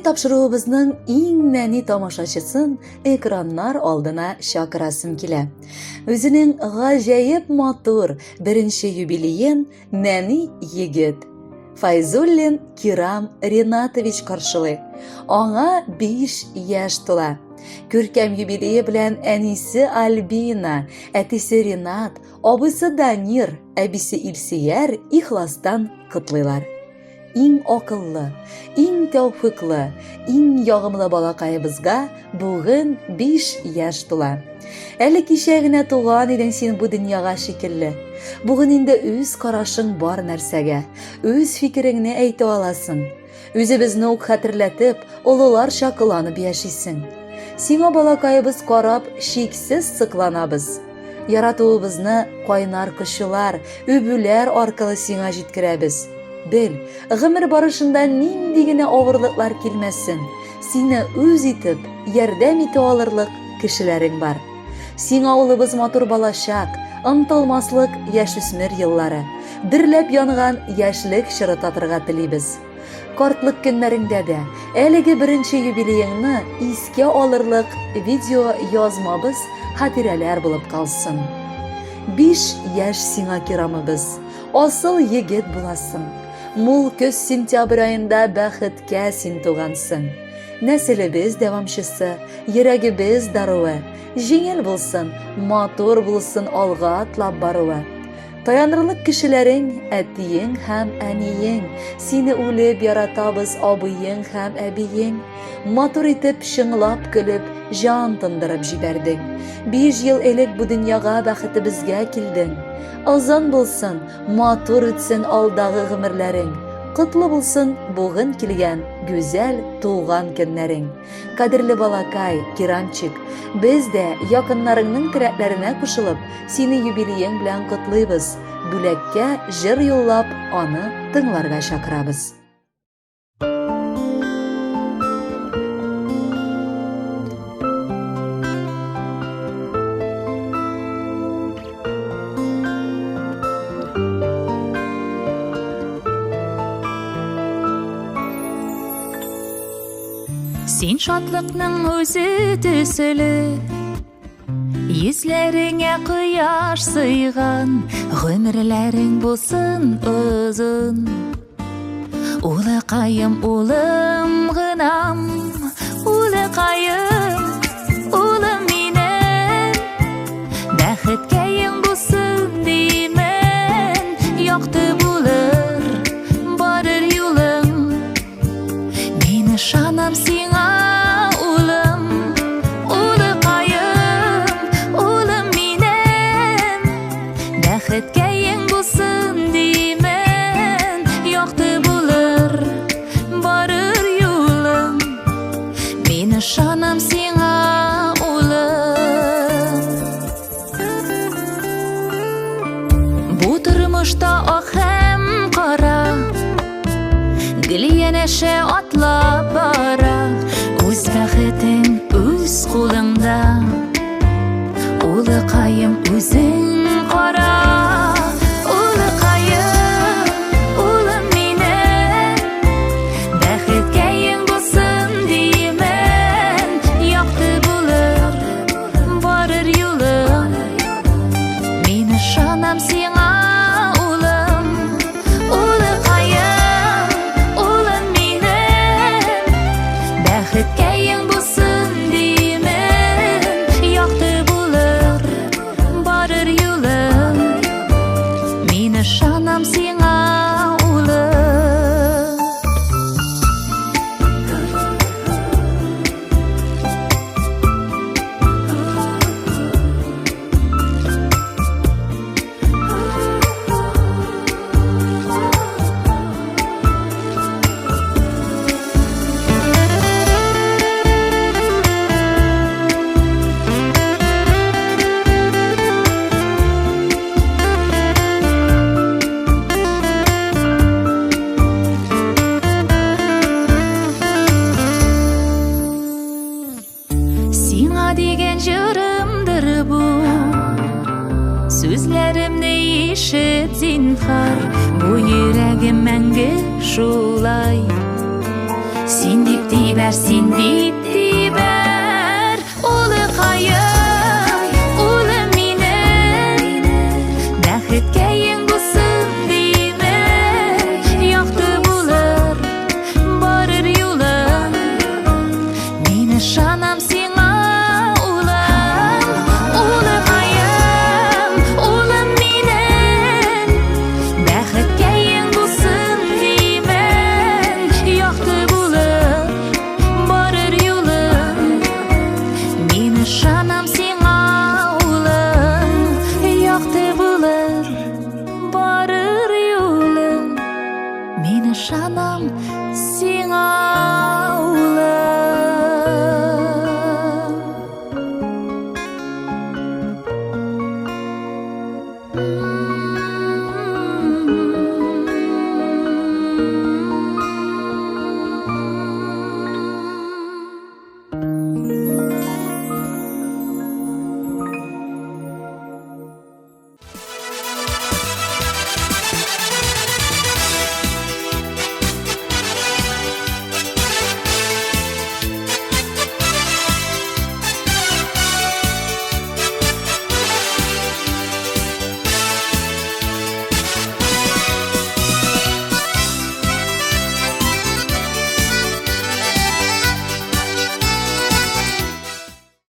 Телетапшыруыбызның иң нәни тамашачысын экраннар алдына чакырасым килә. Үзенең гаҗәеп матур беренче юбилеен нәни егет Файзуллин Кирам Ринатович каршылый. Аңа 5 яшь тула. Күркәм юбилее белән әнисе Альбина, әтисе Ринат, абыйсы Данир, әбисе Илсөяр ихластан котлыйлар. Иң акыллы, иң тәүфыклы, иң ягымлы балакаебызга бүген 5 яшь тула. Әле кичә генә туган идең син бу дөньяга шикелле. Бүген инде үз карашың бар нәрсәгә, үз фикереңне әйтә аласың. Үзебезне үк хәтерләтеп, олыларча кыланып яшисең. Сиңа балакаебыз карап, чиксез сыкланабыз. Яратуыбызны кайнар кочулар, үбүләр аркылы сиңа җиткерәбез. Бел, гомер барышында нинди генә авырлыклар килмәсен, сине үз итеп, ярдәм итә алырлык кешеләрең бар. Сиңа улыбыз матур балачак, ынтылмаслык яшүсмер еллары, дөрләп янган яшьлек чоры татырга телибез. Картлык көннәреңдә дә әлеге беренче юбилееңны искә алырлык видео язмабыз хатирәләр булып калсын. 5 яшь сиңа Кирамыбыз, асыл егет буласың. Мул көз сентябрь аенда бәхеткә син тугансың. Нәселебез дәвамчысы, йөрәгебез даруы, җиңел булсын, матур булсын алга атлап баруы. Таянырлык кешеләрең, әтиең һәм әниең, сине үлеп яратабыз абыең һәм әбиең. Матур итеп чыңлап көлеп, җан тындырып җибәрдең. 5 ел элек бу дөньяга бәхетебезгә килдең. Озын булсын, матур үтсен алдагы гомерләрең. Котлы булсын бүген килгән гүзәл туган көннәрең. Кадерле балакай, Кирамчик, без дә якыннарыңның теләкләренә кушылып, сине юбилеең белән котлыйбыз. Бүләккә җыр юллап, аны тыңларга чакырабыз. Син шатлыкның үзе төсле, йөзләреңә кояш сыйган, гомерләрең булсын озын. Улыкаем, улым гынам, улыкаем, улым минем, бәхеткәең булсын димен, якты булыр барыр юлың. Мин ышанам сиңа, улым, улыкаем, улым минем. Бәхеткәең булсын димен, якты булыр барыр юлың. Мин ышанам сиңа, улым. Бу тормышта ак һәм кара Гел янәшә атлап бара. Үз бәхетең үз кулыңда, Улыкаем, үзең кара. Улыкаем, улым минем, бәхеткәең булсын димен, якты булыр барыр юлың. Мин ышанам сиңа, улым, улыкаем, улым минем, бәхеткәең булсын димен, якты булыр барыр юлың. Мин ышанам сиңа, улым. Сиңа дигән җырымдыр бу, сүзләремне ишет, зинһар. Бу йөрәгем мәңге шулай Син дип тибәр, син дип.